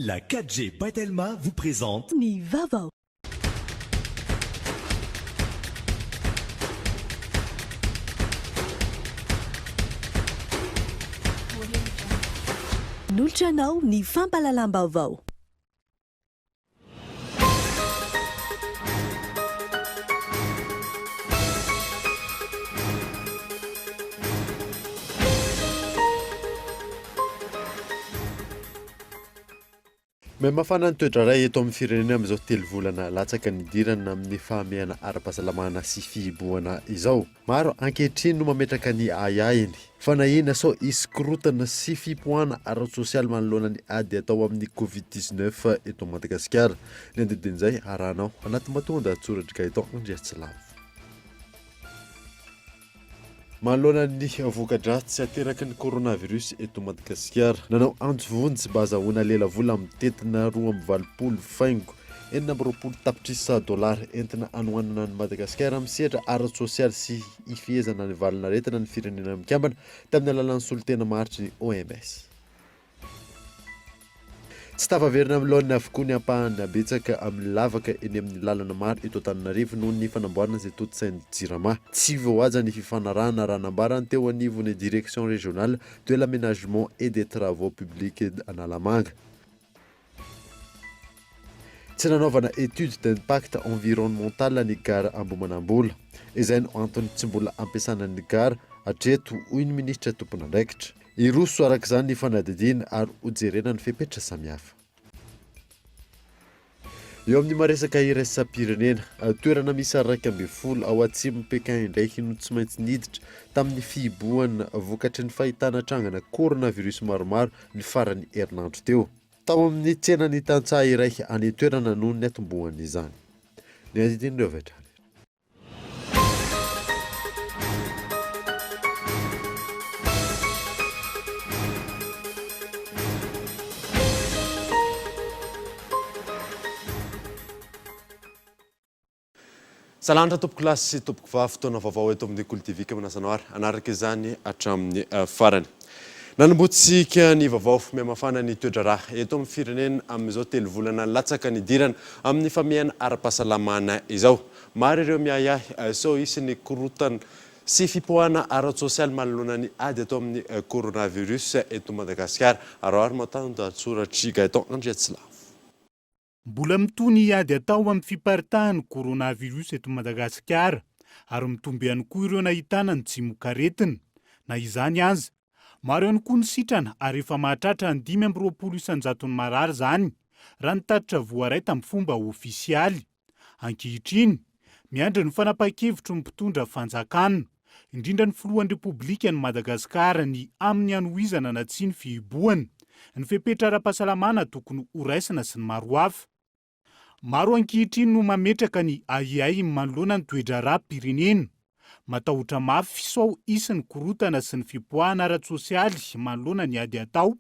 La 4G by Telma vous présente. Ny vaovao. Nolotra anao ny fampahalalam-baovao. Mihamafana ny toe-draharaha eto amin'ny firenena amin'izao telovolana latsaka nidirana amin'ny fahamehana ara-pahasalamana sy fihibohana izao. Maro ankehitriny no mametraka ny ahiahiny. Fanahiana sao hisy korontana sy fipoahana ara-tsosialy manoloana ny ady atao amin'ny Covid 19 eto Madagasikara. Ny andidin'izay arahanao anaty matoan-dahatsoratr'i Gaëtan Andriatsilavo. Manoloana ny voka-dratsy ateraky ny coronavirus eto Madagasikara, nanao antso vonjy mba hazahoana lelavola mitentina 82 faingo 26 tapitrisa dolara entina hanohanana an'i Madagasikara amin'ny sehatra ara-tsosialy sy hifehezana ny valin'aretina ny Firenena Mikambana tamin'ny alalan'ny solontena maharitry ny OMS. Tsy tafaverina amin'ny laoniny avokoa ny ampahany betsaka amin'ny lavaka eny amin'ny lalana maro eto Antananarivo noho ny fanamboarana izay tontosain'ny Jirama. Tsy voahaja ny fifanarahana raha nambarany teo anivon'ny Direction Régionale de l'Aménagement et des Travaux Publics Analamanga. Tsy nanaovana étude d'impact environnemental ny gara Ambohimanambola. Izay no antony tsy mbola ampiasana ny gara hatreto, hoy ny minisitra tompon'andraikitra. Hiroso araka izany ny fanadihadiana ary hojerena ny fepetra samihafa. Eo amin'ny maresaka iraisam-pirenena, toerana miisa 11 ao atsimon'i Pékin indray no tsy maintsy niditra tamin'ny fihibohana vokatry ny fahitana trangana coronavirus maromaro ny faran'ny herinandro teo. Tao amin'ny tsenan'ny tantsaha iray any an-toerana no niatombohan'izany. Ny andinindin'ireo avy hatrany. Salanitra tompokolahy sy tompokovavy, fotoana vaovao eto amin'ny Kolo TV ka manasa anao ary hanaraka izany hatramin'ny farany. Nanombotsika ny vaovao mihamafana ny toe-draharaha eto amin'ny firenena amin'izao telovolana latsaka nidirana amin'ny famehana ara-pahasalamana izao. Maro ireo miahiahy sao hisy ny korontana sy fipoahana ara-tsosialy manoloana ny ady atao amin'ny coronavirus eto Madagasikara. Araho ary matoandahatsoratr'i Gaëtan Andriatsilavo. Mbola mitohy ny ady atao amin'ny fiparitahan'ny coronavirus eto Madagasikara ary mitombo ihany koa ireo nahitana ny tsimokaretina. Na izany aza, maro ihany koa ny sitrana ary efa mahatratra ny 25 isan-jaton'ny marary izany, raha ny tatitra voaray tamin'ny fomba ofisialy. Ankehitriny, miandry ny fanapahan-kevitry ny mpitondra fanjakana, indrindra ny filohan'ny Repoblikan'i Madagasikara ny amin'ny hanohizana na tsia ny fihibohana, ny fepetra ara-pahasalamana tokony horaisina sy ny maro hafa. Maro ankehitriny no mametraka ny ahiahiny manoloana ny toe-draharaham-pirenena. Matahotra mafy sao hisy ny korontana sy ny fipoahana ara-tsosialy manoloana ny ady atao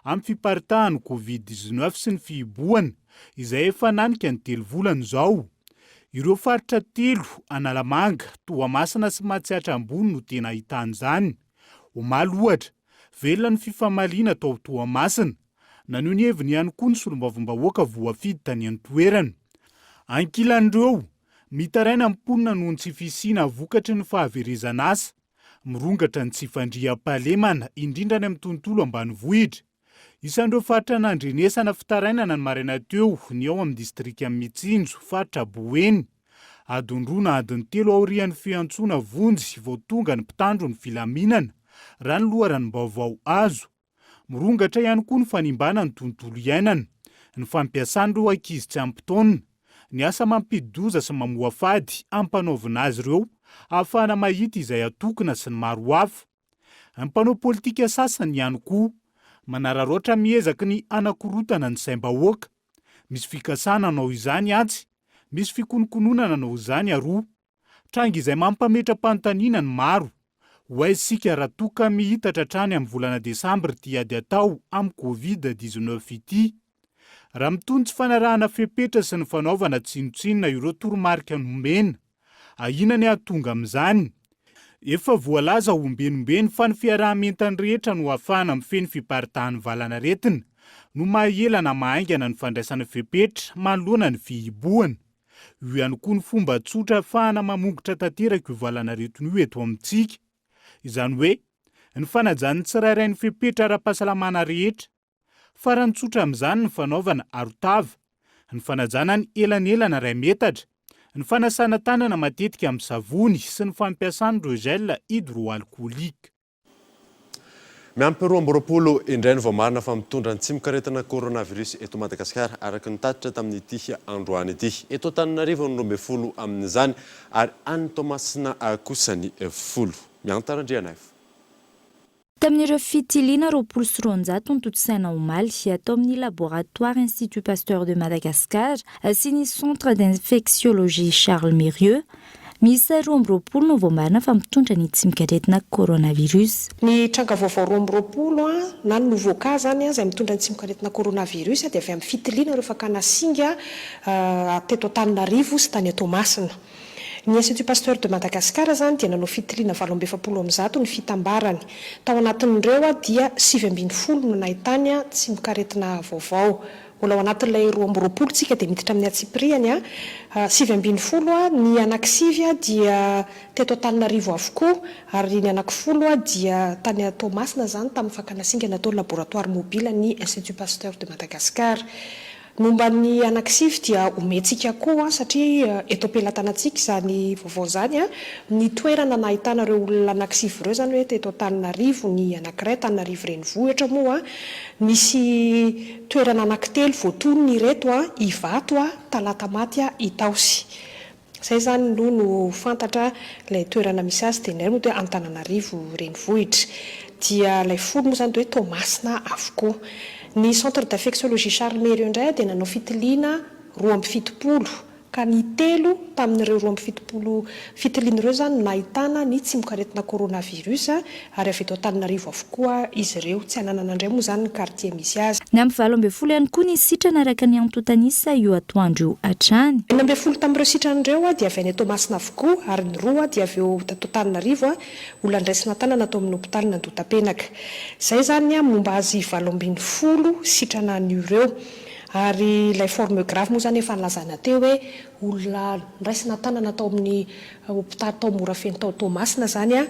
amin'ny fiparitahan'ny Covid 19 sy ny fihibohana izay efa nanika ny telo volana izao. Ireo faritra telo, Analamanga, Toamasina sy Matsiatra Ambony no tena ahitana izany. Omaly ohatra, velona ny fifamaliana tao Toamasina. Naneho ny heviny ihany koa ny solombavambahoaka voafidy tany an-toerana. Ankilan'ireo, Mitaraina ny mponina noho ny tsy fisiana vokatry ny fahaverezan'asa. Mirongatra ny tsy fandriampahalemana, indrindra any amin'ny tontolo ambanivohitra. Isan'ireo faritra nandrenesana fitarainana ny maraina teo ny ao amin'ny distrikan'i Mitsinjo, faritra Boeny. Adiny roa na adiny telo aorian'ny fiantsoana vonjy vao tonga ny mpitandro ny filaminana, raha ny loharanom-baovao azo. Mirongatra ihany koa ny fanimbana ny tontolo iainana, ny fampiasana ireo ankizy tsy ampy taona, ny asa mampidi-doza sy mamoafady ampanaovina azy ireo ahafahana mahita izay atokona sy ny maro hafa. Ny mpanao politika sasany ihany koa manararaotra miezaka ny hanakorotana ny saim-bahoaka. Misy fikasana hanao izany atsy, misy fikonokononana hanao izany aroa. Tranga izay mampametra-panontaniana ny maro. Ho aiza isika raha toa ka mihitatra hatrany amin'ny volana desambra ity ady atao amin'ny Covid 19 ity? Raha mitohy ny tsy fanarahana fepetra sy ny fanaovana tsinontsinona ireo toromarika nomena, ahiana ny hahatonga amin'izany. Efa voalaza ombenombeny fa ny fiaraha-mientan'ny rehetra no ahafahana mifehy ny fiparitahan'ny valanaretina. no maha ela na maha haingana ny fandraisana fepetra manoloana ny fihibohana. Io ihany koa ny fomba tsotra ahafahana mamongotra tanteraka io valanaretina io eto amintsika. Izany hoe, ny fanajan'ny tsirairay ny fepetra ara-pahasalamana rehetra. Farany tsotra amin'izany ny fanaovana arotava, ny fanajana ny elanelana iray metatra, ny fanasana tanana matetika amin'ny savony sy ny fampiasana ireo gel hydroalcoolique. Miampy 22 indray no voamarina fa mitondra ny tsimokaretina coronavirus eto Madagasikara, araka ny tatitra tamin'ity androany ity. Eto Antananarivo ny 12 amin'izany ary any Toamasina kosa ny folo. Miantara Andrianaivo. Tamin'ireo fitiliana 220 notontosaina omaly atao amin'ny Laboratoire Institut Pasteur de Madagascar sy ny Centre d'infectiologie Charles Mérieux, miisa 22 no voamarina fa mitondra ny tsimokaretina coronavirus. Ny tranga vaovao 22 na ny nouveau cas izany izay mitondra ny tsimokaretina coronavirus dia avy amin'ny fitiliana ireo fakana singa teto Antananarivo sy tany Toamasina. Ny Institut Pasteur de Madagascar izany dia nanao fitiliana 148 ny fitambarany. Tao anatin'ireo dia 19 no nahitany tsimokaretina vaovao. Mbola ao anatin'ilay 22 tsika dia miditra amin'ny antsipirihany. 19, ny anankisivy dia teto Antananarivo avokoa ary ny anankifolo dia tany Toamasina izany tamin'ny fakana singa nataon'ny laboratoire mobile ny Institut Pasteur de Madagascar. Momba ny anankisivy dia omentsika koa satria eto am-pelatanantsika izany vaovao izany, ny toerana nahitana ireo olona anankisivy ireo izany hoe teto Antananarivo ny anankiray, Antananarivo renivohitra moa, misy toerana anankitelo voatonona ireto, Ivato, Talatamaty, Itaosy. Izay izany aloha no fantatra ilay toerana misy azy dia indray moa dia hoe Antananarivo renivohitra. Dia ilay folo moa izany dia hoe Toamasina avokoa. Ny Centre d'infectiologie Charles Mérieux indray dia nanao fitiliana 72 ka ny telo tamin'ireo 72 fitiliana ireo izany no nahitana ny tsimokaretina coronavirus ary avy eto Antananarivo avokoa izy ireo. Tsy ananana indray moa izany ny quartier misy azy. Niampy 18 ihany koa ny sitrana araka ny antontan'isa io atoandro io hatrany. 16 tamin'ireo sitrana ireo dia avy any Toamasina avokoa ary ny roa dia avy eo Antananarivo, olona ndraisina tanana tao amin'ny hopitaly Andohatapenaka. Izay izany momba azy 18 sitrana anio ireo. Ary ilay forme grave moa izany efa nilazana teo hoe olona nraisina tanana tao amin'ny hopitaly tao Morafeno tao Toamasina izany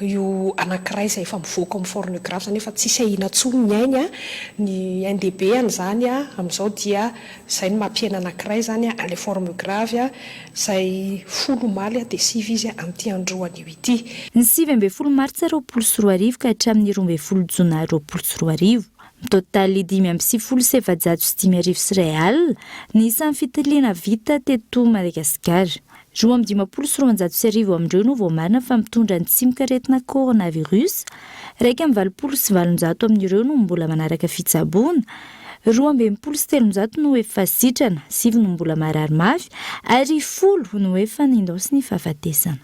io anankiray izay efa mivoaka ao amin'ny forme grave izany efa tsisy ahiana intsony ny ainy, ny ain-dehibehany izany amin'izao dia izay no mampihena anankiray izany an'ilay forme grave izay folo omaly dia sivy izy amin'ity andro anio ity. Ny 19 martsa 2020 ka hatramin'ny 12 jona 2020, mitotaly 1495 ny isan'ny fitiliana vita teto Madagasikara. 1252 amin'ireo no voamarina fa mitondra ny tsimokaretina coronavirus, 881 amin'ireo no mbola manaraka fitsaboana, 362 no efa sitrana, sivy no mbola marary mafy ary folo no efa nindaosin'ny fahafatesana.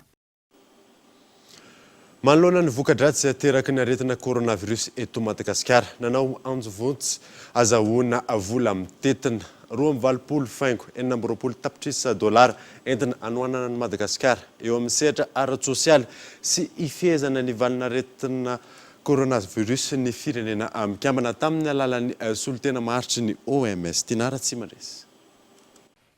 Manoloana ny voka-dratsy ateraky ny aretina coronavirus eto Madagasikara, nanao antso vonjy azahoana vola mitentina 82.26 tapitrisa dolara entina hanohanana an'i Madagasikara eo amin'ny sehatra ara-tsosialy sy hifehezana ny valin'aretina coronavirus ny Firenena Mikambana tamin'ny alalan'ny solontena maharitry ny OMS. Tiana Ratsimandresy.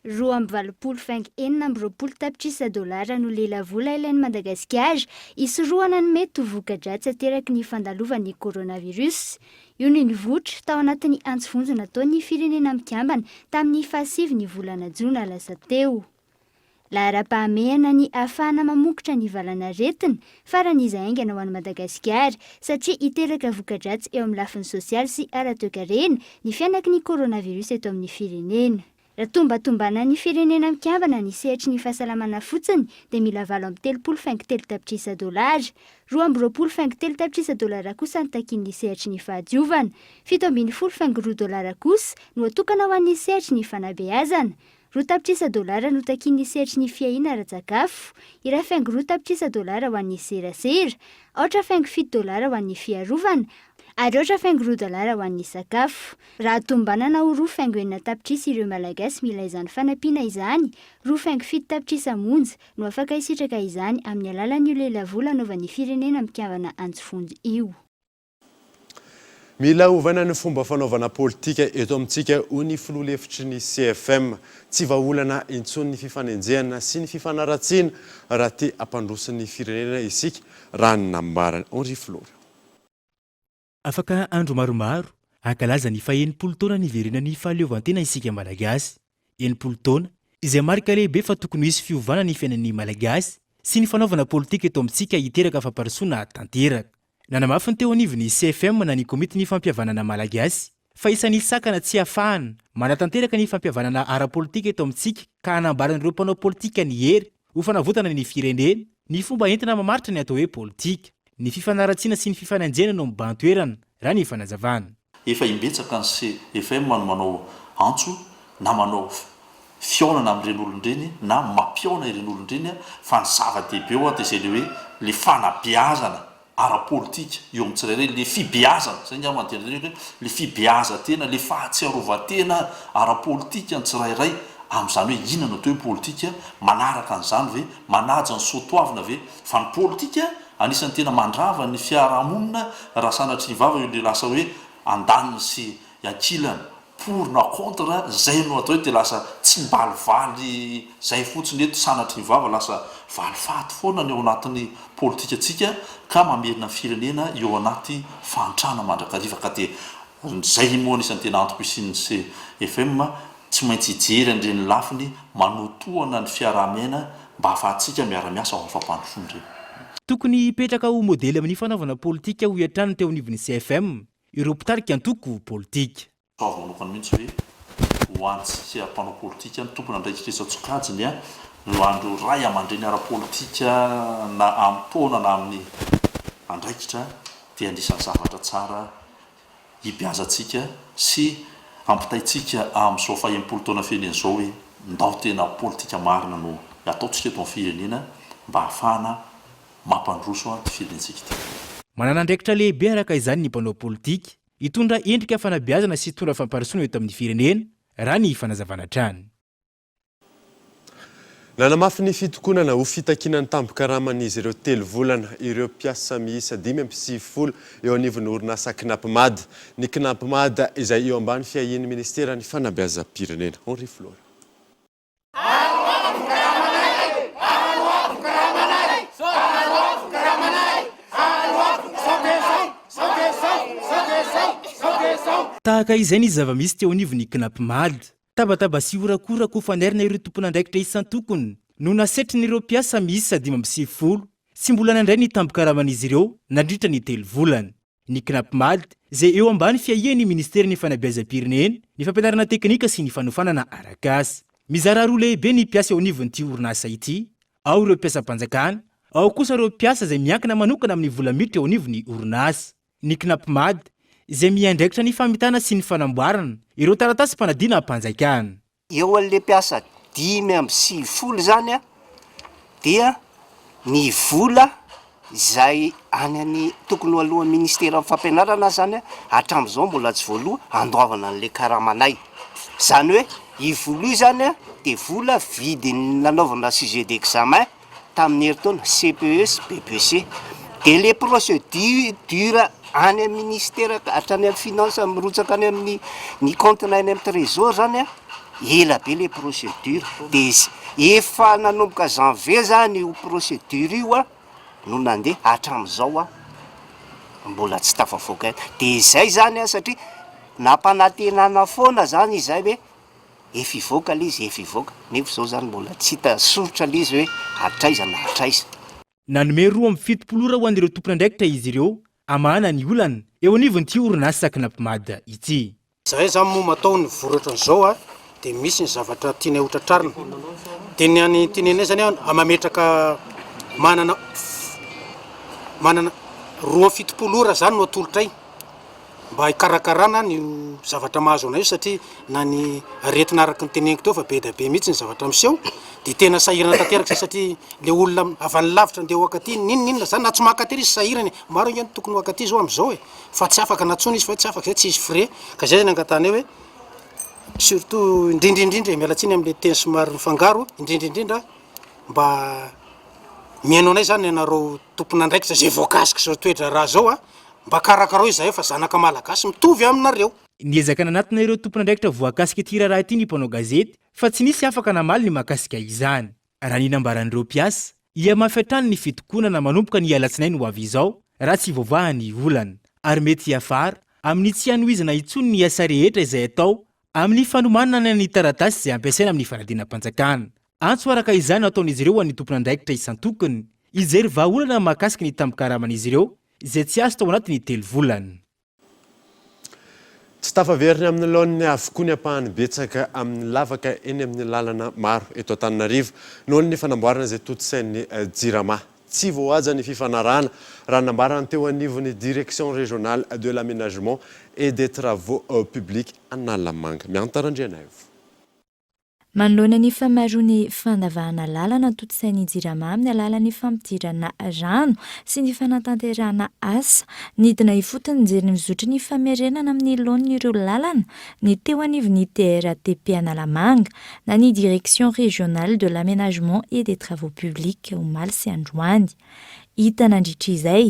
82.26 tapitrisa dolara no lelavola ilain'i Madagasikara hisorohana ny mety ho voka-dratsy ateraky ny fandalovan'ny coronavirus. Io no nivoitra tao anatin'ny antso vonjy nataon'ny Firenena Mikambana tamin'ny fahasivy ny volana jona lasa teo. Laharam-pahamehana ny ahafahana mamongotra ny valanaretina faran'izay haingana ho an'i Madagasikara satria hiteraka voka-dratsy eo amin'ny lafiny sosialy sy ara-toekarena ny fianaky ny coronavirus eto amin'ny firenena. Raha tombatombanan'ny Firenena Mikambana ny sehatry ny fahasalamana fotsiny dia mila 38.3 tapitrisa dolara. 22.3 tapitrisa dolara kosa ny takian'ny sehatry ny fahadiovana. 17.2 dolara kosa no atokana ho an'ny sehatry ny fanabeazana. Roa tapitrisa dolara no takian'ny sehatry ny fiahiana ara-tsakafo. 1.2 tapitrisa dolara ho an'ny serasera. Aotra faingo fito dolara ho an'ny fiarovana ary aotra faingo roa dolara ho an'ny sakafo. Raha tombanana ho 2.6 tapitrisa ireo Malagasy mila izany fanampiana izany, 2.7 tapitrisa monja no afaka hisitraka izany amin'ny alalan'io lelavola anaovan'ny Firenena Mikambana antso vonjy io. Mila ovaina ny fomba fanaovana politika eto amintsika, hoy ny filoha lefitry ny CFM. Tsy vahaolana intsony ny fifanenjehana sy ny fifanaratsiana raha te hampandroso ny firenena isika, raha ny nambarany. Henri Florian. Afaka andro maromaro, hankalaza ny faha-60 taona niverenan'ny fahaleovantena isika Malagasy. 60 taona, izay marika lehibe fa tokony ho hisy fiovana ny fiainan'ny Malagasy sy ny fanaovana politika eto amintsika hiteraka fampandrosoana tanteraka. Nanamafy ny teo anivon'ny CFM na ny Komitin'ny Fampihavanana Malagasy fa isan'ny sakana tsy ahafahana manatanteraka ny fampihavanana ara-politika eto amintsika ka hanambaran'ireo mpanao politika ny hery ho fanavotana ny firenena ny fomba entina mamaritra ny atao hoe politika. Ny fifanaratsiana sy ny fifanenjehana no mibahan-toerana, raha ny fanazavana. Efa imbetsaka ny CFM no manao antso na manao fihaonana amin'ireny olona ireny na mampihaona ireny olona ireny fa ny zava-dehibe ho'a dia izay ilay hoe ilay fanabeazana ara-politika eo amin'ny tsirairay, ilay fibeazana, izay angamba no tena teneniko hoe ilay fibeazan-tena, ilay fahatsiarovan-tena ara-politika ny tsirairay amin'izany hoe inona no atao hoe politika, manaraka an'izany ve, manaja ny soatoavina ve, fa ny politika anisan'ny tena mandrava ny fiarahamonina raha sanatria vava io ilay lasa hoe andaniny sy ankilany, pour na contre, zay no atao hoe de lasa tsy mbalivaly zay fotsiny eto sanatria vava lasa valifaty foana ny ao anatin'ny politikantsika ka mamerina ny firenena eo anaty fahantrana mandrakariva ka de zay moa anisan'ny tena antom-pisian'ny CFM tsy maintsy hijery an'ireny lafiny manotohana ny fiaraha-miaina mba hahafahantsika miara-miasa ao amin'ny fampandrosoana ireny. Tokony hipetraka ho modely amin'ny fanaovana politika hoy hatrany ny teo anivon'ny CFM Ireo mpitarika antoko politika. Soavy manokana mihitsy hoe ho antsika mpanao politika, ny tompon'andraikitra isan-tsokajiny, ho an'ireo ray aman-dreny ara-politika na amin'ny taona na amin'ny andraikitra dia anisan'ny zavatra tsara hibeazantsika sy hampitaintsika amin'izao faha-60 taona firenena izao hoe ndao tena politika marina no ataontsika eto amin'ny firenena mba hahafahana mampandroso an ity firenentsika ity. Manana andraikitra lehibe araka izany ny mpanao politika, hitondra endrika fanabeazana sy hitondra fampandrosoana eto amin'ny firenena, raha ny fanazavana hatrany. Nanamafy ny fitokonana ho fitakiana ny tambin-karaman'izy ireo telo volana ireo mpiasa miisa 95 eo anivon'ny orinasa Cnapmad. Ny Cnapmad izay eo ambany fiahian'ny ministeran'ny fanabeazam-pirenena. Henri Flora. Tahaka izay ny zava-misy teo anivon'ny Cnapmad. Tabataba sy horakoraka ho fanairana ireo tompon'andraikitra isan-tokony no nasetrin'ireo mpiasa miisa 95 tsy mbola nandray ny tambin-karaman'izy ireo nandritra ny telo volana. Ny Cnapmad, izay eo ambany fiahian'ny Ministeran'ny Fanabeazam-pirenena, ny Fampianarana Teknika sy ny Fanofanana Arak'asa. Mizara roa lehibe ny mpiasa eo anivon'ity orinasa ity, ao ireo mpiasam-panjakana, ao kosa ireo mpiasa izay miankina manokana amin'ny vola miditra eo anivon'ny orinasa. Ny Cnapmad, izay miandraikitra ny famitana sy ny fanamboarana ireo taratasim-panadinam-panjakana. Eo an'le mpiasa 95 zany a dia ny vola izay any any tokony ho alohan'ny ministeran'ny fampianarana zany a hatramin'izao mbola tsy voaloa andoavana an'le karamanay, zany hoe io vola io zany a de vola vidin'ny nanaovana sujet d'examen tamin'ny herintaona, CPE sy BEPC, de le procédure any amin'ny ministera ka hatrany amin'ny finance mirotsaka any amin'ny ny compte na any amin'ny trésor zany an, ela be le procédure, de efa nanomboka janvier zany io procédure io an no nandeha hatramin'izao an mbola tsy tafavoaka ihany, de zay zany an satria nampanantenana foana zany izay hoe Efa hivoaka le izy, efa hivoaka, nefa izao zany mbola tsy hita soritra le izy hoe hatraiza na hatraiza. Nanome 72 ora ho an'ireo tompon'andraikitra izy ireo hamahana ny olana eo anivon'ity orinasa Cnapmad ity. Zahay zany moa matao ny vory ohatran'izao a, de misy ny zavatra tianay ho tratrarina, de ny any tianay zany a mametraka manana manana 72 ora zany no atolotray mba hikarakarana an'io zavatra mahazo anay io satria na ny aretina araka ny teneniko teo fa be dia be mihitsy ny zavatra miseho dia tena sahirana tanteraka izay satria le olona avy any lavitra andeha ho akaty n'inona n'inona zany na tsy maka aty izy sahirana e, maro ange ny tokony ho akaty zao amin'izao e fa tsy afaka na tsony izy fa hoe tsy afaka zay tsy hisy frais ka zay zany angatahanay hoe surtout indrindra indrindra e, miala tsiny amin'le teny somary mifangaro, indrindra indrindra mba mihaino anay zany ianareo tompon'andraikitra zay voakasik'izao toe-draharaha zao a. Mba karakarao izahay fa zanaka malagasy mitovy aminareo. Niezaka nanatona ireo tompon'andraikitra voakasik'ity raharaha ity ny mpanao gazety fa tsy nisy afaka namaly ny mahakasika izany. Raha ny nambaran'ireo mpiasa, hihamafy hatrany ny fitokonana manomboka ny alatsinainy ho avy izao raha tsy voavaha ny olana, ary mety hiafara amin'ny tsy hanohizana intsony ny asa rehetra izay atao amin'ny fanomanana ny taratasy izay ampiasaina amin'ny fanadinam-panjakana. Antso araka izany no ataon'izy ireo ho an'ny tompon'andraikitra isan-tokony hijery vahaolana mahakasika ny tambin-karaman'izy ireo izay tsy azo tao anatin'ny telo volana. Tsy tafaverina amin'ny laoniny avokoa ny ampahany betsaka amin'ny lavaka eny amin'ny lalana maro eto Antananarivo noho ny fanamboarana izay tontosain'ny Jirama. Tsy voahaja ny fifanarahana, raha nambaran'ny teo anivon'ny Direction Régionale de l'Aménagement et des Travaux Publics Analamanga. Miantara Andrianaivo. Manoloana ny famaroan'ny fandavahana lalana tontosain'ny Jirama amin'ny alalan'ny fampidirana rano sy ny fanatanterahana asa, nidina ifotony nijery ny fizotry ny famerenana amin'ny laoniny ireo lalana ny teo anivon'ny DRATP Analamanga na ny Direction Régionale de l'Aménagement et des Travaux Publics omaly sy androany. Hita nandritra izay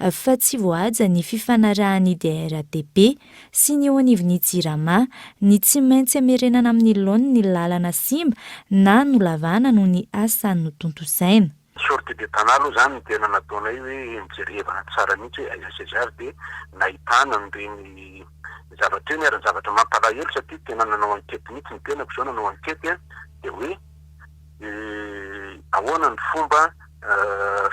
fa tsy voahaja ny fifanarahan'ny DRATP sy ny eo anivon'ny Jirama ny tsy maintsy hamerenana amin'ny laoniny ny lalana simba na nolavana noho ny asa notontosaina. Sortie de Tana aloha izany no tena nataonay hoe nijerevana tsara mihitsy hoe aiza sy aiza ary dia nahitana an'ireny zavatra ireny ary ny zavatra mampalahelo satria tena nanao enquete mihitsy ny tenako izao nanao enquete dia hoe ahoana ny fomba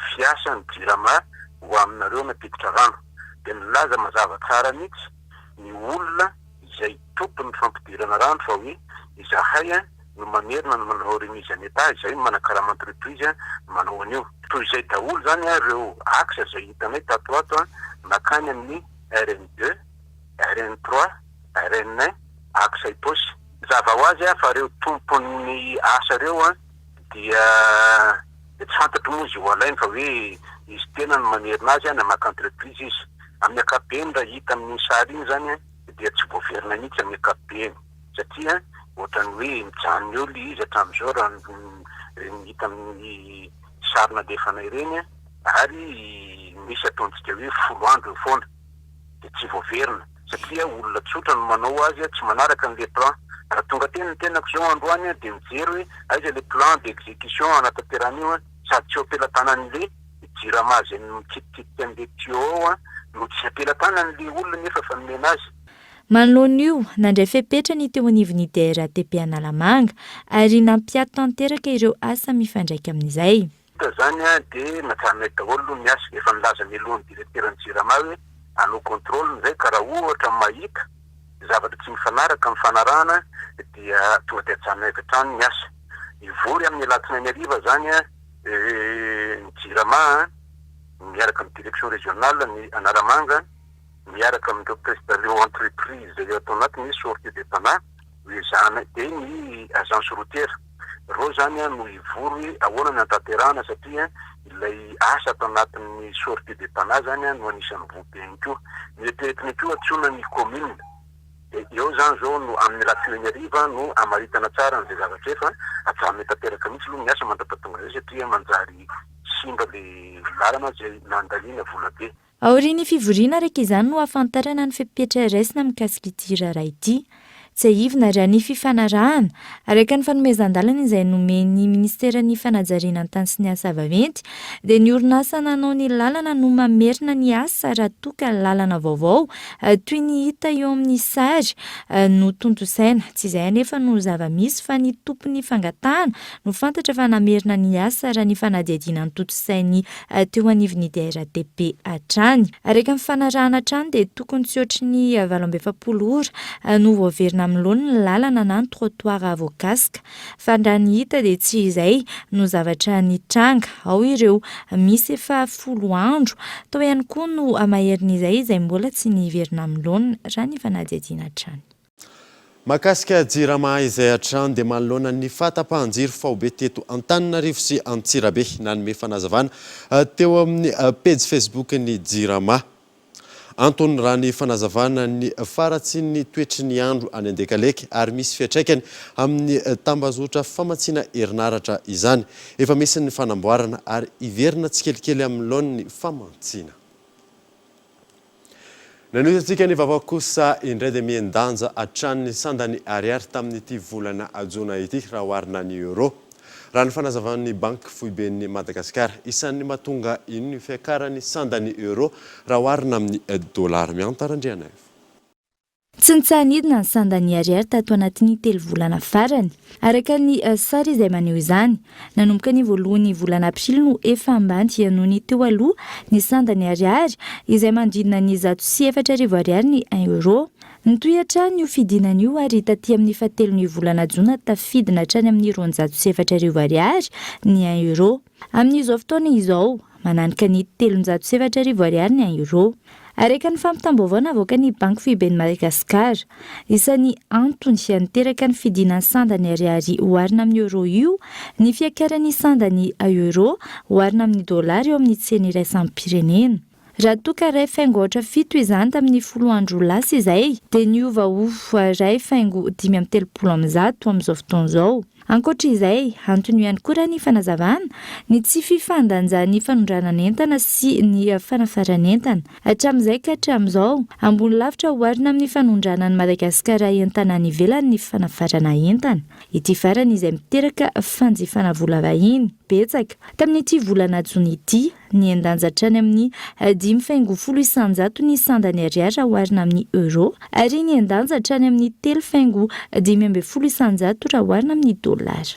fiasan'ny jirama ho aminareo nampiditra rano dia nilaza mazava tsara mihitsy ny olona izay tompon'ny fampidirana rano fa hoe izahay no mamerina ny manao remise en état, izay no manakarama entreprise manao an'io. Toy izay daholo izany ireo axe izay hitanay tato ho ato makany amin'ny RN deux, RN trois, RN un, axe Itaosy. Mazava ho azy fa ireo tompon'ny asa ireo dia tsy fantatro moa izy ho alainy fa hoe izy tena no mamerina azy na maka entreprise izy. Amin'ny ankapobeny raha hita amin'iny sary iny izany dia tsy voaverina mihitsy amin'ny ankapobeny satria ohatran'ny hoe mijanona eo ilay izy hatramin'izao raha ireny hita amin'ny sary nalefana ireny ary misy ataontsika hoe folo andro eo foana dia tsy voaverina. satria olona tsotra no manao azy tsy manaraka an'le plan, raha tonga teny ny tenako zao androany dia mijery hoe aiza le plan d'execution hanatanterahana io sady tsy eo am-pelatanan'le jirama izay mikitikitika an'le tuyau ao no tsy am-pelatanan'le olona nefa efa nomena azy. Manoloana io, nandray fepetra ny teo anivon'ny DRATP Analamanga ary nampiato tanteraka ireo asa mifandraika amin'izay. Vita izany dia najanonay daholo aloha ny asa. Efa nilaza mialoha ny direkteran'ny Jirama hoe hanao contrôle izay ka raha ohatra mahita zavatra tsy mifanaraka amin'ny fanarahana dia tonga dia ajanonay avy hatrany ny asa. Hivory amin'ny alatsinainy hariva izany ny Jirama miaraka amin'ny direction régionale ny Analamanga. miaraka amin'ireo prestataires entreprise izay ato anatiny sortie de Tana ezahana dia ny agence routière ireo izany no hivory hoe ahoana ny hantanterahana satria ilay asa ato anatin'ny sortie de Tana izany no anisan'ny voa be ihany koa. Noeritreretina koa antsoina ny commune dia eo izany izao no amin'ny alatsinainy hariva no hamaritana tsara an'izay zavatra efa ajanona tanteraka mihitsy aloha ny asa mandra-pahatonga izay satria manjary simba ilay lalana izay nandaniana vola be. Aorian'ny fivoriana araka izany no hahafantarana ny fepetra raisina mikasika ity raharaha ity. Tsiahivina raha ny fifanarahana, araka ny fanomezan-dalana izay nomen'ny minisiteran'ny fanajariana ny tany sy ny asa vaventy, dia ny orinasa nanao ny lalana no mamerina ny asa raha toa ka lalana vaovao toy ny hita eo amin'ny sary no tontosaina. Tsy izay anefa no zava-misy fa ny tompon'ny fangatahana no fantatra fa namerina ny asa raha ny fanadihadiana notontosain'ny teo anivon'ny DRATP hatrany. Araka ny fanarahana hatrany dia tokony tsy hoatry ny 48 ora no voaverina amin'ny laoniny ny lalana na ny trottoir voakasika. Fa raha ny hita dia tsy izay no zavatra nitranga. Ao ireo misy efa folo andro. Tao ihany koa no maherin'izay izay mbola tsy niverina amin'ny laoniny raha ny fanadihadiana hatrany. Mahakasika Jirama izay hatrany dia manoloana ny fahatapahan-jiro faobe teto Antananarivo sy Antsirabe. Nanome fanazavana teo amin'ny pejy Facebook ny Jirama. Antony raha ny fanazavana ny faharatsian'ny toetry ny andro any Andekaleka ary misy fiantraikany amin'ny tambazotra famatsiana herinaratra izany. Efa misy ny fanamboarana ary hiverina tsikelikely amin'ny laoniny famantsiana. Nanohizantsika ny vaovao kosa indray dia mihen-danja hatrany ny sandan'ny ariary tamin'ity volana jona ity raha oharina ny euro. Raha ny fanazavan'ny Banky foiben'i Madagasikara, isan'ny mahatonga iny ny fiakaran'ny sandan'ny euro raha oharina amin'ny dolara. Miantara Andrianaivo. Tsy nitsaha-nidina ny sandan'ny ariary tato anatin'ny telo volana farany. Araka ny sary izay maneho izany, nanomboka ny voalohan'ny volana aprily no efa ambany noho ny teo aloha ny sandan'ny ariary, izay manodidina ny 104 ariary ny un euro. Nitohy hatrany io fidinana io ary taty amin'ny fahatelon'ny volana jona tafidina hatrany amin'ny 4200 ariary ny un euro. Amin'izao fotoana izao, mananika ny 4300 ariary ny un euro. Araka ny fampitam-baovao navoakan'ny Banky Foiben'i Madagasikara, isan'ny antony niteraka ny fidinan'ny sandan'ny ariary oharina amin'ny euro io ny fiakaran'ny sandan'ny euro oharina amin'ny dolara eo amin'ny tsena iraisam-pirenena. Raha toa ka iray faingo aotra fito izany tamin'ny folo andro lasa izay, dia niova ho iray faingo 135 amin'izao fotoana izao. Ankoatra izay, antony io ihany koa raha ny fanazavana, ny tsy fifandanjan'ny fanondranan'entana sy ny fanafaran'entana. Hatramin'izay ka hatramin'izao, ambony lavitra oharina amin'ny fanondranan'i Madagasikara entana any ivelany ny fanafarana entana. Ity farany izay miteraka fanjifana vola vahiny betsaka. Tamin'ity volana jona ity, Nihen-danja hatrany amin'ny 5,10 isanjato ny sandan'ny ariary raha oharina amin'ny euro, ary nihen-danja hatrany amin'ny 3,15 isanjato raha oharina amin'ny dolara.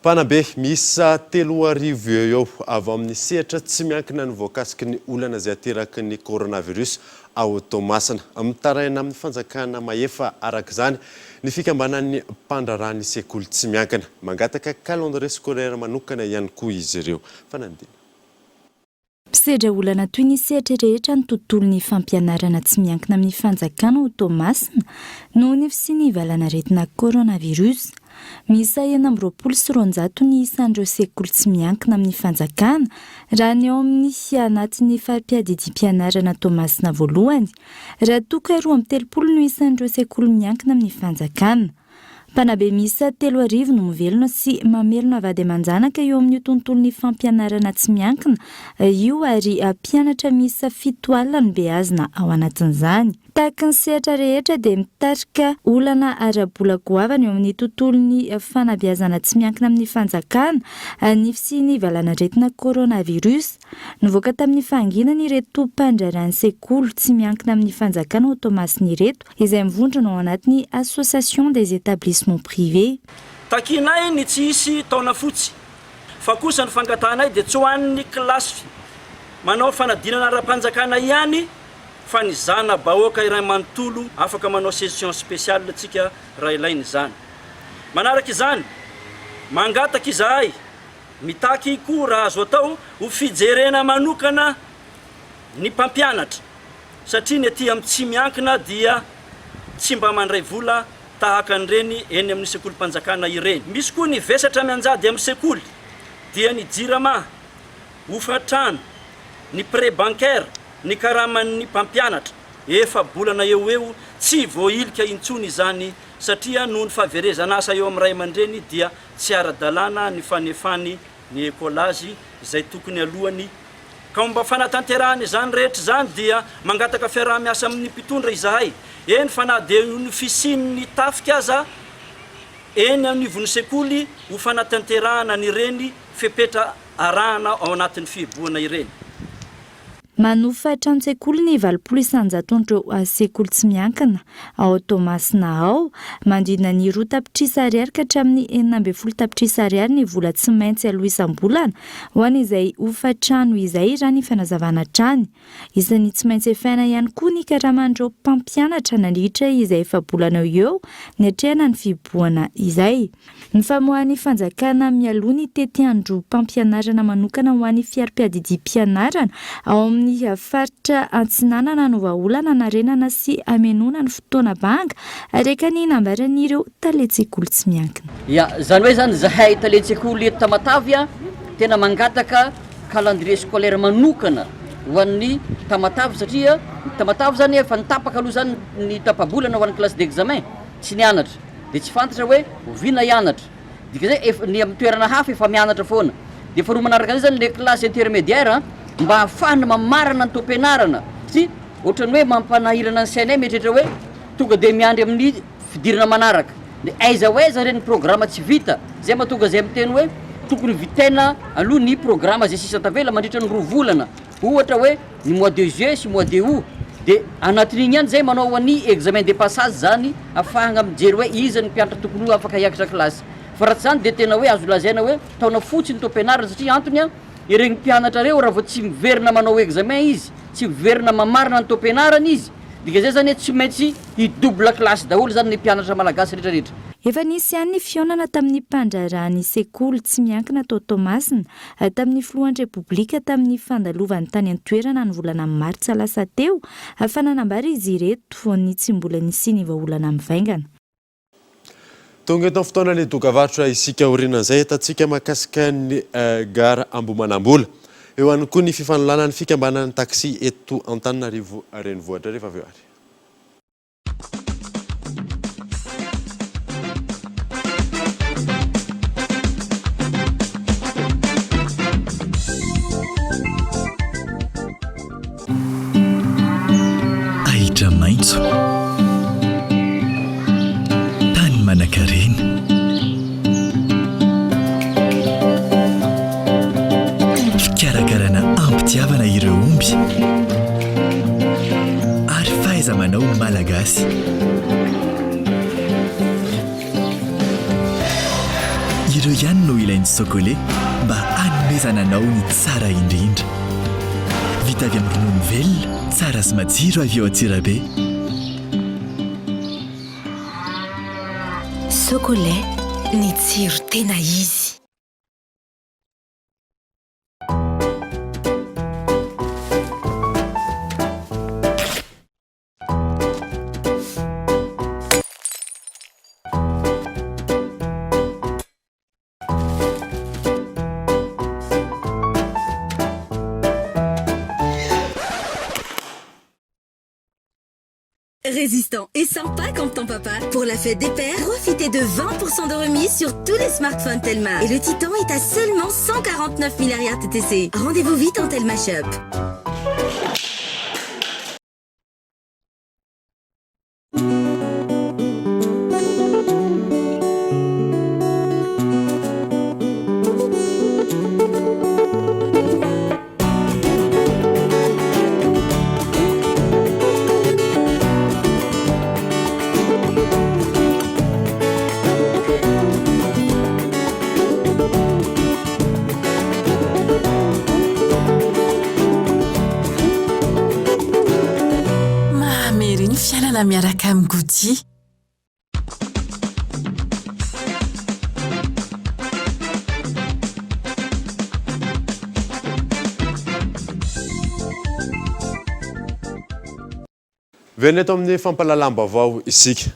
Mpanabe miisa 3000 eo eo avy amin'ny sehatra tsy miankina no voakasiky ny olana izay ateraky ny coronavirus ao Toamasina. Mitaraina amin'ny fanjakana mahefa araka izany ny fikambanan'ny mpandraharaha ny sekoly tsy miankina. Mangataka calendrier scolaire manokana ihany koa izy ireo. Fanadina. Misedra olana toy ny sehatra rehetra ny tontolon'ny fampianarana tsy miankina amin'ny fanjakana ao Toamasina noho ny fisian'ny valanaretina coronavirus. Miisa 226 ny isan'ireo sekoly tsy miankina amin'ny fanjakana raha ny ao amin'ny anatin'ny fari-piadidiam-pianarana Toamasina voalohany, raha toa ka 32 no isan'ireo sekoly miankina amin'ny fanjakana. Mpanabe miisa 3000 no mivelona sy mamelona vady aman-janaka eo amin'io tontolon'ny fampianarana tsy miankina io ary mpianatra miisa 70 no beazina ao anatin'izany. Tahaka ny sehatra rehetra dia mitarika olana ara-bola goavana eo amin'ny tontolon'ny fanabeazana tsy miankina amin'ny fanjakana ny fisian'ny valanaretina coronavirus. Nivoaka tamin'ny fahanginana ireto mpandraharahan'ny sekoly tsy miankina amin'ny fanjakana ao Toamasina ireto izay mivondrona ao anatin'ny Association des établissements privés. Takianay ny tsy hisy taona fotsy fa kosa ny fangatahanay dia tsy ho an'ny kilasy manao fanadinana ara-panjakana ihany fa ny zana-bahoaka iray manontolo afaka manao session spéciale tsika raha ilaina izany. Manaraka izany, mangataka izahay, mitaky koa raha azo atao ho fijerena manokana ny mpampianatra satria ny aty amin'ny tsy miankina dia tsy mba mandray vola tahaka an'ireny eny amin'ny sekolim-panjakana ireny. Misy koa ny vesatra mianjady amin'ny sekoly dia ny jirama, hofantrano, ny prêt bancaire, ny karaman'ny mpampianatra, efa-bolana eo ho eo tsy voahilika intsony izany satria noho ny fahaverezan'asa eo amin'ny ray aman-dreny dia tsy ara-dalàna ny fanefany ny écolage izay tokony aloany ka mba fanatanterahana izany rehetra izany dia mangataka fiaraha-miasa amin'ny mpitondra izahay eny fa na dia io ny fisian'ny tafika aza eny anivon'ny sekoly ho fanatanterahana an'ireny fepetra arahana ao anatin'ny fihibohana ireny. Manofa tranon-tsekoly ny 80 isan-jaton'ireo sekoly tsy miankina ao Toamasina ao. Manodidina ny roa tapitrisa ariary ka hatramin'ny 16 tapitrisa ariary ny vola tsy maintsy aloa isam-bolana ho an'izay hofan-trano izay raha ny fanazavana hatrany. Isan'ny tsy maintsy efaina ihany koa ny karaman'ireo mpampianatra nandritra izay efa-bolana eo eo niatrehana ny fihibohana izay. Ny famoahan'ny fanjakana mialoha ny tetiandrom-pampianarana manokana ho an'ny fiarim-piadidiam-pianarana ao amin'ny faritra Antsinanana no vahaolana hanarenana sy hamenoana ny fotoana banga, araka ny nambaran'ireo talen-tsekoly tsy miankina. Ya, zany hoe zany zahay talen-tsekoly eto Tamatave a, tena mangataka calendrier scolaire manokana ho an'ny Tamatave satria ny Tamatave zany efa nitapaka aloha zany ny tapa-bolana ho an'ny classe d'examen, tsy nianatra. dia tsy fantatra hoe oviana hianatra, dikazay efa ny amin'ny toerana hafa efa mianatra foana, dia faharoa manaraka an'izay zany le classe intermédiaire mba ahafahana mamarana ny taom-pianarana satria. Ohatran'ny hoe mampanahirana ny sainay mieritreritra hoe tonga dia miandry amin'ny fidirana manaraka. Dia aiza ho aiza ireny programa tsy vita? Izay mahatonga izay miteny hoe tokony vitaina aloha ny programa izay sisa tavela mandritra ny roa volana. Ohatra hoe ny mois de juillet sy mois de août. Dia anatin'iny ihany izay manao ny examen de passage izany ahafahana mijery hoe iza ny mpianatra tokony ho afaka hiakatra kilasy. Fa raha tsy izany dia tena hoe azo lazaina hoe taona fotsy ny taom-pianarana satria antony an, ireny mpianatra ireo raha vao tsy miverina manao examen izy, tsy miverina mamarana ny taom-pianarana izy, dika izay izany hoe tsy maintsy hi-double classe daholo izany ny mpianatra malagasy rehetra rehetra. Efa nisy ihany ny fihaonana tamin'ny mpandraharahan'ny sekoly tsy miankina tao Toamasina, tamin'ny filohan'ny Repoblika tamin'ny fandalovany tany an-toerana ny volana martsa lasa teo, fa nanambara izy ireto ny tsy mbola nisian'ny vahaolana mivaingana. Tonga eto amin'ny fotoanan'ny dokavarotra isika aorianan'izay hitantsika mahakasika ny gara Ambohimanambola. Eo ihany koa ny fifanolanan'ny fikambanan'ny taxi eto Antananarivo renivohitra rehefa avy eo ary. Ahitra maitso. Tany manankarena. Fikarakarana am-pitiavana ireo omby. Ary fahaiza-manao malagasy. Ireo ihany no ilain'ny Socolait mba hanomezana anao ny tsara indrindra. Vita avy amin'ny ronono velona, tsara sy matsiro avy ao Antsirabe. Socolait, ny tsiro tena izy. Résistant et sympa comme ton papa. Pour la fête des pères, profitez de 20% de remise sur tous les smartphones Telma. Et le Titan est à seulement 149 000 arrière TTC. Rendez-vous vite en Telma Shop. Mamy ery ny fiainana miaraka amin'i Goody. Velona eto amin'ny fampahalalam-baovao isika.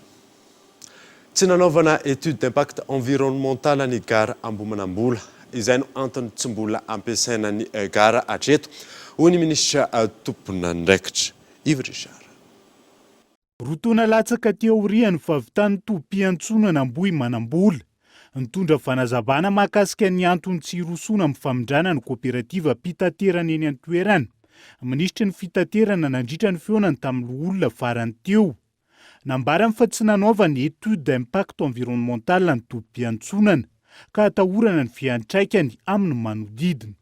Tsy nanaovana étude d'impact environnemental ny gara Ambohimanambola. Izay no antony tsy mbola ampiasaina ny gara hatreto, hoy ny minisitra tompon'andraikitra, Yves Richard. Roa taona latsaka aty aorian'ny fahavitan'ny tobim-piantsonana Ambohimanambola, nitondra fanazavana mahakasika ny antony tsy hirosoana amin'ny famindrana ny koperativa mpitaterana eny an-toerana, minisitry ny fitaterana nandritra ny fihaonany tamin'ny loholona farany teo. Nambarany fa tsy nanaovana étude d'impact environnemental ny tobim-piantsonana ka atahorana ny fiantraikany amin'ny manodidina.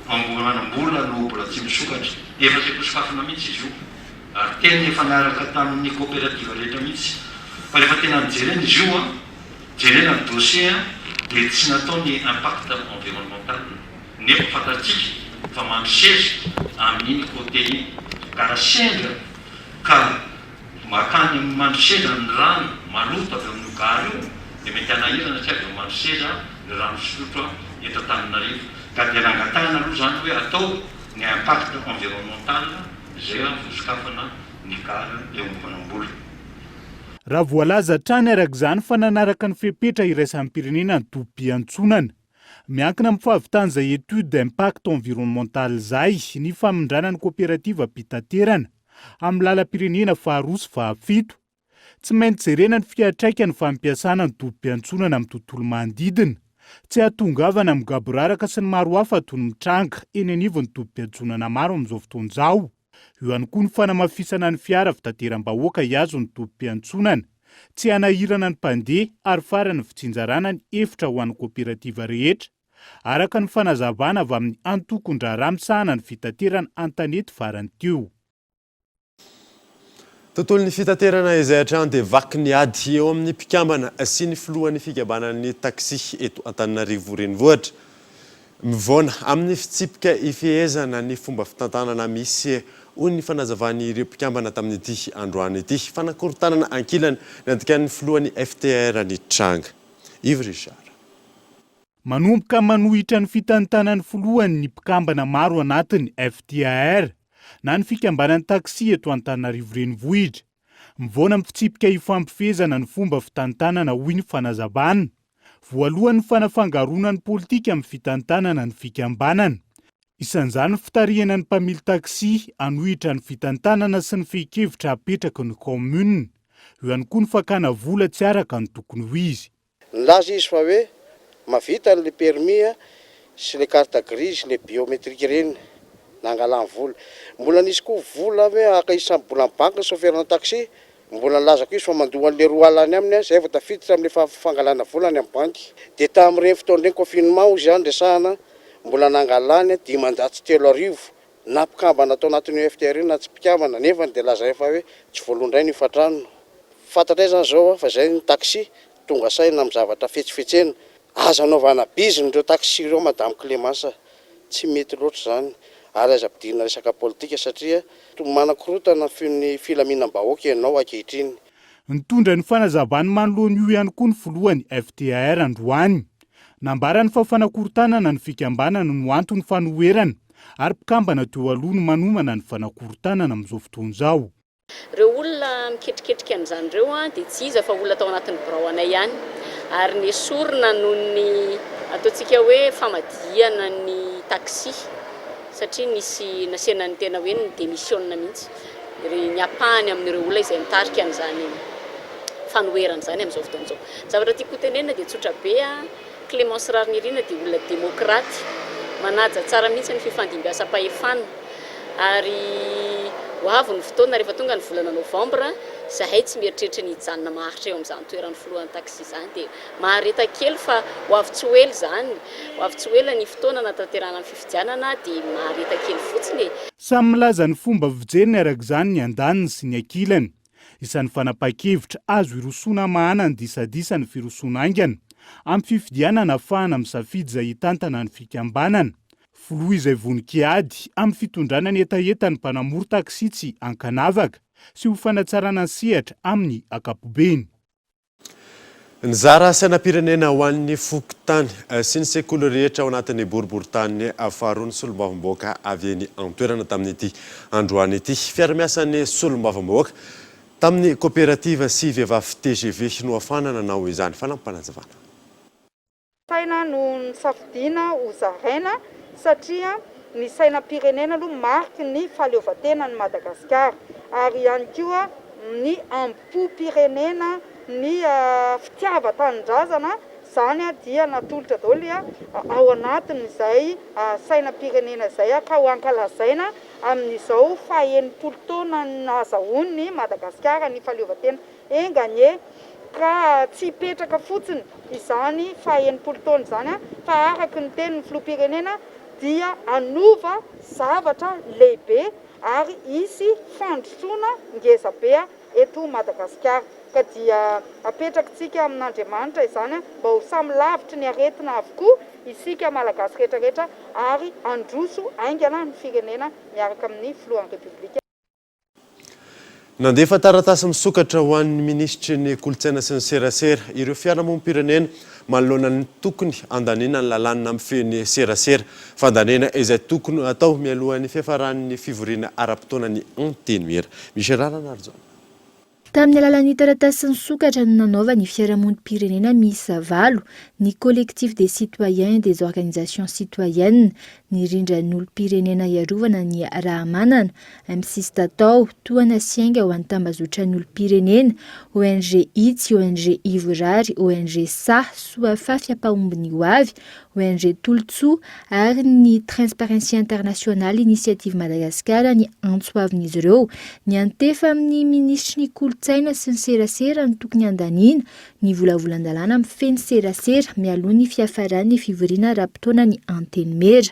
Ambohimanambola no mbola tsy misokatra. Efa tiako hosokafana mihitsy izy io ary tena efa niaraka tamin'ny coopérative rehetra mihitsy. Fa rehefa tena nojerena izy io an, jerena ny dossier an, dia tsy natao ny impact environnemental. Nefa fantatsika fa mandroseza amin'iny côté iny. Ka raha sendra ka Mankany amin'ny Mandroseza ny rano maloto avy amin'io gara io dia mety hanahirana satria avy ao Mandroseza ny rano fisotro eto Antananarivo. Ka dia nangatahana aloha izany hoe atao ny impact environnemental izay vao sokafana ny gara eo Ambohimanambola. Raha voalaza hatrany araka izany fa nanaraka ny fepetra iraisam-pirenena ny tobim-piantsonana. Miankina amin'ny fahavitan'izay étude d'impact environnemental izay ny famindrana ny koperativa-pitaterana amin'ny lalam-pirenena faharoa sy fahafito. Tsy maintsy jerena ny fiantraikan'ny fampiasana ny tobim-piantsonana amin'ny tontolo manodidina. Tsy hahatongavana amin'ny gaboraraka sy ny maro hafa toy ny mitranga eny anivon'ny tobim-piantsonana maro amin'izao fotoana izao. Eo ihany koa ny fanamafisana ny fiara fitateram-bahoaka hihazo ny tobim-piantsonana, tsy hanahirana ny mpandeha ary farany ny fitsinjarana ny efitra ho an'ny koperativa rehetra, araka ny fanazavana avy amin'ny antokon-draharaha misahana ny fitaterana an-tanety farany teo. Tontolon'ny fitaterana izay hatrany dia vaky ny ady eo amin'ny mpikambana sy ny filohan'ny fikambanan'ny taxi eto Antananarivo Renivohitra. Mivaona amin'ny fitsipika ifehezana ny fomba fitantanana misy hoy ny fanazavan'ireo mpikambana tamin'ity androany ity. Fanakorontanana ankilany nandikan'ny filohan'ny FTR ny tranga. Yves Richard. Manomboka manohitra ny fitantanan'ny filohany ny mpikambana maro anatin'ny FTAR, na ny fikambanan'ny taxi eto Antananarivo Renivohitra. Mivaona amin'ny fitsipika ifampifehezana ny fomba fitantanana, hoy ny fanazavana. Voalohany ny fanafangaroana ny politika amin'ny fitantanana ny fikambanana. Isan'izany ny fitarihana ny mpamily taxi hanohitra ny fitantanana sy ny fehin-kevitra apetraky ny kaominina. Eo ihany koa ny fakana vola tsy araka ny tokony ho izy. Nilaza izy fa hoe mavita an'le permis sy le carte grise sy le biometrique ireny nangalany vola. Mbola nisy koa vola hoe haka isam-bola amin'ny banky ny chauffeur-na taxi, mbola nilaza koa izy fa mandoa an'le 20 any aminy zay vao tafiditra amin'le fangalana vola any amin'ny banky. Dia tamin'ireny fotoana ireny confinement hozy aho niresahana, mbola nangalany 3500 na mpikambana tao anatin'io FTR io na tsy mpikambana nefany dia lazainy fa hoe tsy voaloa indray ny hofantrano. Fantatray zany zao fa zay ny taxi tonga saina amin'ny zavatra fetsifetsena. Aza anaovana bizina ireo taxi ireo madame Clemence tsy mety loatra izany ary aza ampidirina resaka politika satria toa manakorotana ny filaminam-bahoaka ianao ankehitriny. Nitondra ny fanazavany manoloana io ihany koa ny filohan'ny FTAR androany. Nambarany fa fanakorontanana ny fikambanana no anton'ny fanoherana ary mpikambana teo aloha no manomana ny fanakorontanana amin'izao fotoana izao. Ireo olona miketriketrika an'izany ireo dia tsy iza fa olona tao anatin'ny birao anay ihany ary nesorina noho ny ataontsika hoe famadihana ny taxi satria nisy nasiana ny tena hoe ni-demisiona mihitsy ny ampahany amin'ireo olona izay nitarika an'izany fanoherana izany amin'izao fotoana izao. Ny zavatra tiako hotenenina dia tsotra be, Clémence Raharinirina dia olona demokraty, manaja tsara mihitsy ny fifandimbiasam-pahefana ary ho avy ny fotoana rehefa tonga ny volana novambra, izahay tsy mieritreritra ny hijanona maharitra eo amin'izany toeran'ny filohan'ny taxi izany dia mahareta kely fa ho avy tsy ho ela izany, ho avy tsy ho ela ny fotoana hanatanterahana ny fifidianana dia mahareta kely fotsiny e. Samy milaza ny fomba fijeriny araka izany ny andaniny sy ny ankilany. Isan'ny fanapahan-kevitra azo irosoana hamahana ny disadisa ny firosoana haingana amin'ny fifidianana ahafahana misafidy izay hitantana ny fikambanana. Filoha izay vonon-kiady amin'ny fitondrana ny hetahetan'ny mpanamory taxi tsy ankanavaka sy ho fanatsarana ny sehatra amin'ny ankapobeny. Nizara sainam-pirenena ho an'ny fokontany sy ny sekoly rehetra ao anatin'ny boriborintany faharoa ny solombavambahoaka avy eny an-toerana tamin'ity androany ity. Fiara-miasan'ny solombavambahoaka tamin'ny koperativa sy vehivavy tgv nohafana nanao izany fanampim-panazavana. Saina no nosafidiana ho zaraina satria ny sainam-pirenena aloha mariky ny fahaleovantenan'i Madagasikara ary ihany koa ny ambom-pirenena, ny fitiavan-tanindrazana, izany dia natolotra daholo ao anatin'izay sainam-pirenena izay ka ho ankalazaina amin'izao faha-60 taona nahazahoan'i Madagasikara ny fahaleovantena. Enga anie ka tsy hipetraka fotsiny izany faha 60 taona izany fa araka ny tenin'ny filoham-pirenena dia hanova zavatra lehibe ary hisy fandrosoana ngeza be eto Madagasikara. Ka dia apetrakitsika amin'Andriamanitra izany mba ho samy lavitry ny aretina avokoa isika Malagasy rehetra rehetra ary handroso haingana ny firenena miaraka amin'ny filohan'ny Repoblika. Nandefa taratasy misokatra ho an'ny minisitry ny Kolontsaina sy ny Serasera ireo fiarahamonim-pirenena manoloana ny tokony handaniana ny lalàna mifehy ny serasera. Fandaniana izay tokony hatao mialohan'ny fiafaran'ny fivoriana ara-potoanan'ny Antenimiera. Michel Ralanarijaona. Tamin'ny alalan'ny taratasy nisokatra no nanaovan'ny fiarahamonim-pirenena miisa valo, ny Collectif des citoyens et des organisations citoyennes, ny rindran'ny olom-pirenena hiarovana ny raha-manana, MCIS Tatao, tohana sy ainga ho an'ny tambazotran'ny olom-pirenena, ONG Itsy, ONG Ivorary, ONG Saha, Soa Fafy Hampahomby ny Hoavy, ONG Tolotsoa ary ny Transparency International Initiative Madagascar ny antso avin'izy ireo. Niantefa amin'ny minisitry ny Kolontsaina sy ny serasera ny tokony handaniana ny volavolan-dalàna mifehy ny serasera mialoha ny fiafaran'ny fivoriana ara-potoanan'ny Antenimiera.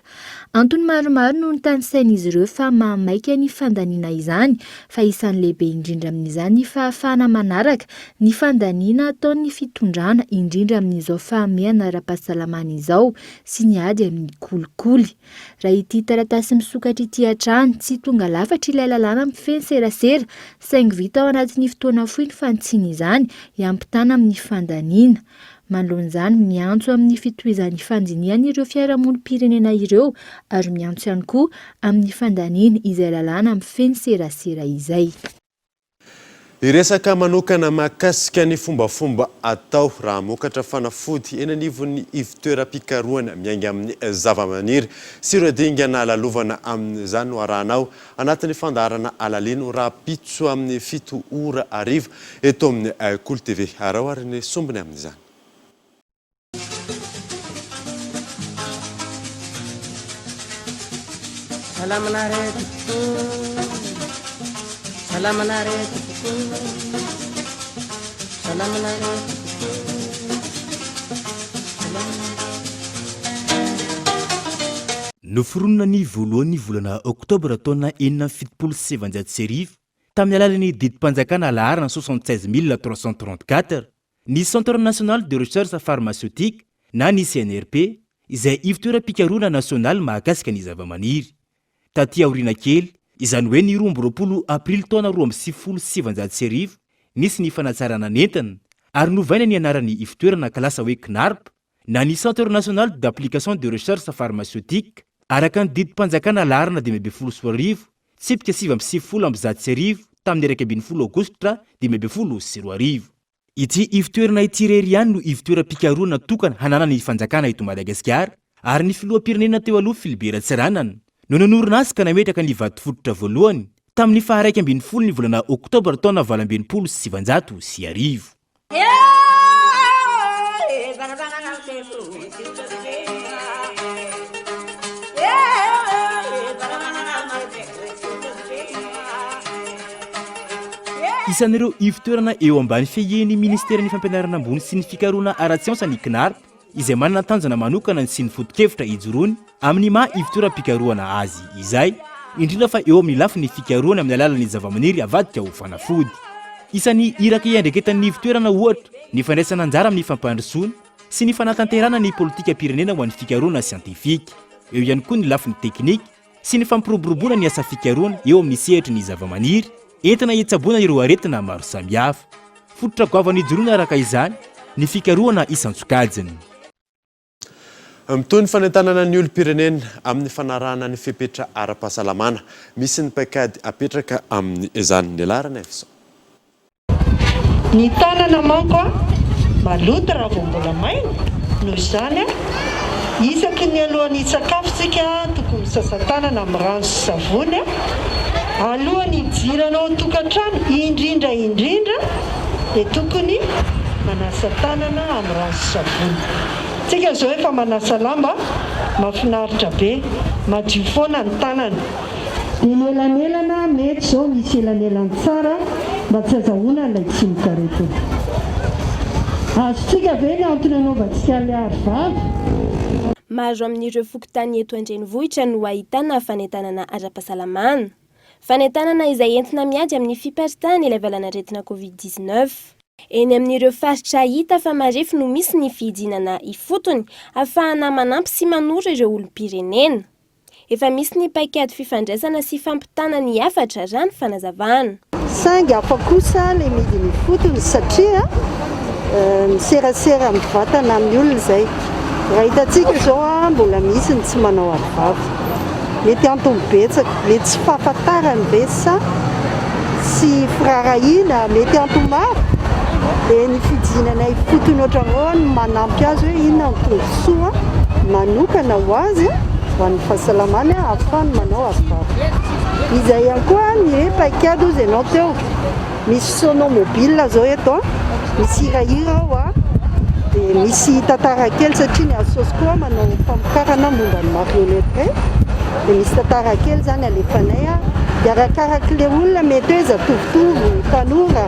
Antony maromaro no notanisain'izy ireo fa mahamaika ny fandaniana izany fa isan'ny lehibe indrindra amin'izany ny fahafahana manaraka ny fandaniana ataon'ny fitondrana indrindra amin'izao fahamehana ara-pahasalamana izao sy ny ady amin'ny kolikoly. Raha ity taratasy misokatra ity hatrany, tsy tonga lafatra ilay lalàna mifehy ny serasera saingy vita ao anatin'ny fotoana fohy ny fanitsiana izany hiampitana amin'ny fandaniana. Manoloana izany, miantso amin'ny fitohizan'ny fandinihana ireo fiarahamonim-pirenena ireo ary miantso ihany koa amin'ny fandaniana izay lalàna mifehy ny serasera izay. Hiresaka manokana mahakasika ny fombafomba atao raha hamokatra fanafody eny anivon'ny ivontoeram-pikarohana miainga amin'ny zavamaniry sy ireo dingana lalovana amin'izany no arahanao Anatin'ny fandaharana Alalino rahampitso amin'ny 7 ora hariva eto amin'ny Kolo TV. Araho ary ny sombiny amin'izany. Salama nareo tompoko Salama nareo tompoko Salama nareo tompoko Noforonina ny voalohan'ny volana oktobra taona 1976 tamin'ny alalan'ny didim-panjakana laharana 76334 ny Centre National de Recherche Pharmaceutique na ny CNRP izay ivotoeram-pikarohana nasionaly mahakasika ny zavamaniry. Taty aoriana kely, izany hoe ny 22 aprily taona 1992, nisy ny fanatsarana ny entana ary novaina ny anaran'ny ivotoerana ka lasa hoe CNARP na ny Centre National d'Application de Recherche Pharmaceutique, araka ny didim-panjakana laharana 2015, tsipika 1199 tamin'ny 11 aogositra 2015. Ity ivotoerana ity irery ihany no ivotoeram-pikarohana tokana hananan'ny fanjakana eto Madagasikara ary ny filoham-pirenena teo aloha Philibert Tsiranana no nanorina azy ka nametraka ny vatofototra voalohany tamin'ny faha 11 ny volana oktobra taona 1968. Isan'ireo ivotoerana eo ambany fiahian'ny Ministeran'ny Fampianarana Ambony sy ny Fikarohana ara-tsiansa ny CNARP, izay manana tanjona manokana sy ny foto-kevitra ijoroany amin'ny maha ivotoeram-pikarohana azy izay, indrindra fa eo amin'ny lafiny fikarohana amin'ny alalan'ny zavamaniry avadika ho fanafody. Isan'ny iraka iandraiketan'ny ivotoerana ohatra ny fandraisana anjara amin'ny fampandrosoana sy ny fanatanterahana ny politikam-pirenena ho an'ny fikarohana siantifika. Eo ihany koa ny lafiny teknika sy ny fampiroboroboana ny asa fikarohana eo amin'ny sehatry ny zavamaniry entina hitsaboana ireo aretina maro samihafa. Fototra goavana ijoroana araka izany ny fikarohana isan-tsokajiny. Mitohy ny fanentanana ny olom-pirenena amin'ny fanarahana ny fepetra ara-pahasalamana. Misy ny paikady apetraka amin'izany. Ny laharana F100. Ny tanana manko maloto raha vao mbola maina, noho izany isaky ny alohan'ny hisakafo tsika tokony misasa tanana amin'ny rano sy savony, alohan'ny hidirana ao an-tokantrano indrindra indrindra dia tokony manasa tanana amin'ny rano sy savony. Tsika zao efa manasa lamba, mafinaritra be, madio foana ny tanana. Dia ny elanelana mety zao misy elanelany tsara mba tsy azahoana an'ilay tsimokaretina. Azontsika ve ny antony anaovantsika an'ilay aro vava? Maro amin'ireo fokontany eto an-drenivohitra no ahitana fanentanana ara-pahasalamana. Fanentanana izay entina miady amin'ny fiparitahan'ilay valanaretina Covid 19. Eny amin'ireo faritra hita fa marefo no misy ny fihidinana ifotony ahafahana manampy sy manoro ireo olom-pirenena. Efa misy ny paikady fifandraisana sy fampitana ny hafatra raha ny fanazavana. Saingy hafa kosa ilay midina ifotony satria miserasera mivantana amin'ny olona izay. Raha hitantsika izao mbola misy ny tsy manao arovava. Mety antony betsaka, mety tsy fahafantarany ve sa tsy firaharahiana, mety antony maro, dia ny fidinana ifotony ohatran'izao no manampy azy hoe inona no tombontsoa manokana ho azy ho an'ny fahasalamany ahafahany manao aro-vava. Izay ihany koa ny hoe paikady hozy ianao teo. Misy sono mobile zao eto an, misy hirahira ao an, dia misy tantara kely satria ny Asos koa manao famokarana momba ny marionnette ireny, dia misy tantara kely zany alefanay an, dia arakarak'ilay olona mety hoe zatovotovo, tanora,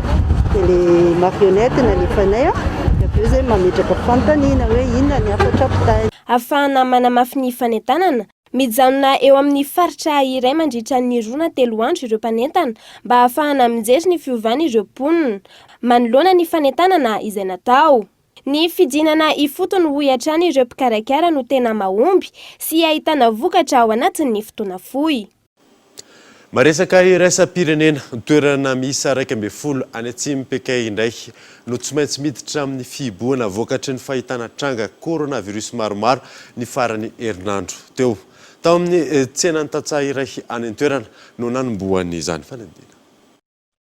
dia le marionnette no alefanay an, dia avy eo zay mametraka fanontaniana hoe inona ny hafatra ampitaina. Ahafahana manamafy ny fanentanana, Mijanona eo amin'ny faritra iray mandritra ny roa na telo andro ireo mpanentana mba hahafahana mijery ny fiovan'ireo mponina manoloana ny fanentanana izay natao. Ny fidinana ifotony hoy hatrany ireo mpikarakara no tena mahomby sy ahitana vokatra ao anatin'ny fotoana fohy. Maresaka iraisam-pirenena, toerana miisa 11 any atsimon'i Pékin indray no tsy maintsy miditra amin'ny fihibohana vokatry ny fahitana tranga coronavirus maromaro ny faran'ny herinandro teo. Tao amin'ny tsenan'ny tantsaha iray any an-toerana no nanombohan'izany fanadihadiana.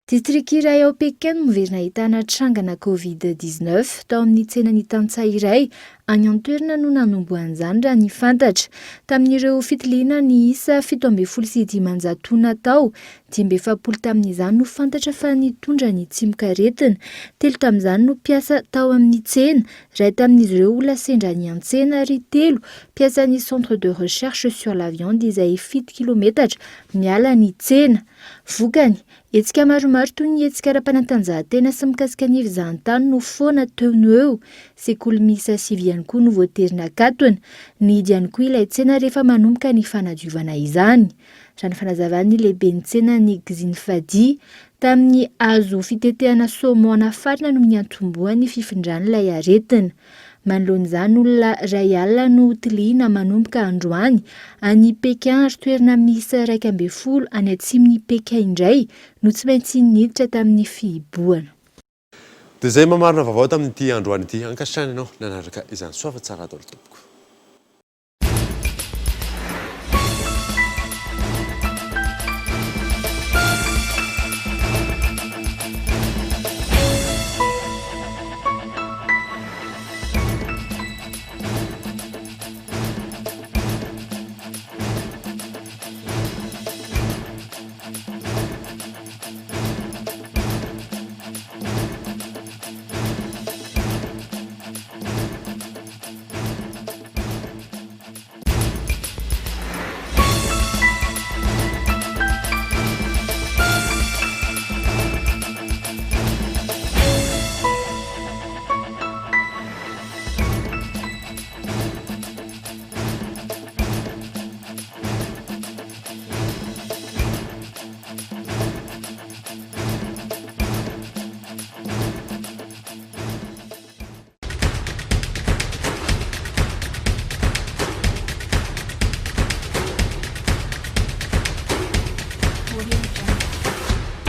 Distrika iray ao Pékin no miverina ahitana trangana Covid 19. Tao amin'ny tsenan'ny tantsaha iray any an-toerana no nanombohan'izany raha ny fantatra. Tamin'ireo fitiliana niisa 517 natao, 45 tamin'izany no fantatra fa nitondra ny tsimokaretina. Telo tamin'izany no mpiasa tao amin'ny tsena, iray tamin'izy ireo olona sendra niantsena ary telo mpiasan'ny Centre de recherche sur la viande izay fito kilometatra miala ny tsena. Vokany, hetsika maromaro toy ny hetsika ara-panatanjahantena sy mikasika ny fizahantany no foana teo no eo. Sekoly miisa sivy ihany koa no voatery nakatona. Nihidy ihany koa ilay tsena rehefa manomboka ny fanadiovana izany. Raha ny fanazavan'ny lehiben'ny tsenan'ny Xinfadi, tamin'ny hazo fitetehana saumon nafarana no niantombohan'ny fifindran'ilay aretina. Manoloana izany, olona iray alina no hotiliana manomboka androany any Pékin ary toerana miisa 11 any atsimon'i Pékin indray no tsy maintsy niditra tamin'ny fihibohana. Dia izay mamarina vaovao tamin'ity androany ity. Ankasitrahana ianao nanaraka izany. Soava tsara daholo tompoko.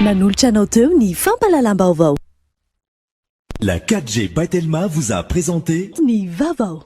Nanolotra anao teo ny fampahalalam-baovao. La 4G by Telma vous a présenté Ny vaovao.